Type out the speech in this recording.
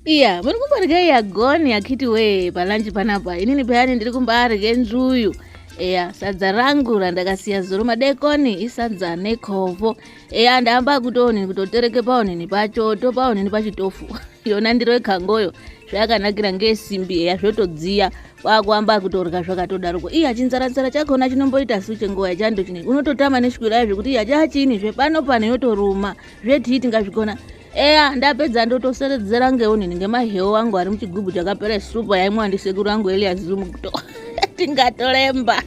Iya, muri kumborya iya goni akiti wee palanchi panapa. Inini payani ndiri kumbarye nzvuyu. Eya, sadza rangu randakasiya zuro madekoni isadza nekovho. Eya, ndamba kutoni kutotereke paonini pachoto paonini pachitofu. Yona ndiro yekangoyo zvayakanakira ngesimbi eya zvotodziya kwakuamba kutorya zvakatodaroko. Iya chinzara-nzara chakhona chinomboita su chenguva yachando chine. Unototama neshwirayo zvekuti iya chachini zvepano pano yotoruma. Zvetii tingazvikona. Eya, ndapedza ndotoseredzera ngeunini ngemahewo angu ari muchigubhu chakapera supa yaimwa ndisekuru angu Elias Zumukuto. Tingatolemba.